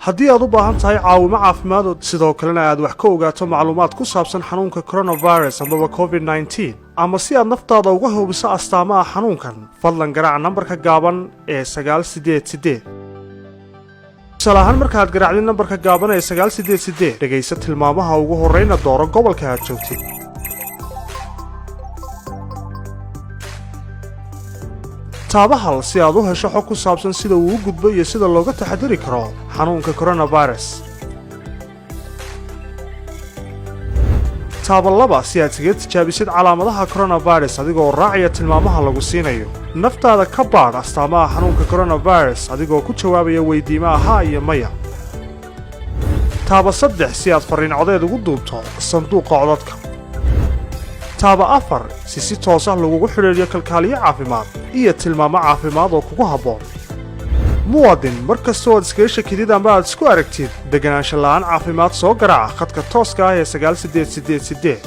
Haddii aad u baahan tahay caawimo caafimaad oo sidoo kalena aad wax ka ogaato macluumaad ku saabsan xanuunka coronavirus amaba COVID-19, ama si aad naftaada uga hubiso astaamaha xanuunkan, fadlan garaac nambarka gaaban ee 988. Tusaale ahaan, markaad garaacdid nambarka gaaban ee 988, dhegaysa tilmaamaha, ugu horrayna dooro gobolka aad joogtid. Taaba 1 si aad u hesho xog ku saabsan sida uu u gudbo iyo sida looga taxadiri karo xanuunka coronavirus. Taaba 2 si aad iskaga tijaabisid calaamadaha coronavirus adigoo raacaya tilmaamaha lagu siinayo. Naftaada ka baadh astaamaha xanuunka coronavirus adigoo ku jawaabaya weydiimaha haa iyo maya. Taaba 3 si aad farriin codeed ugu duubto sanduuqa codadka. Taaba 4 si si toos ah lagugu xidhiidhiyo kalkaaliyo caafimaad iyo tilmaamo caafimaad oo kugu habboon. Muwaadin, mar kastoo aad iskaga shakidid ama aad isku aragtid deganaansho la'aan caafimaad, soo garaaca khadka tooska ah ee 9888.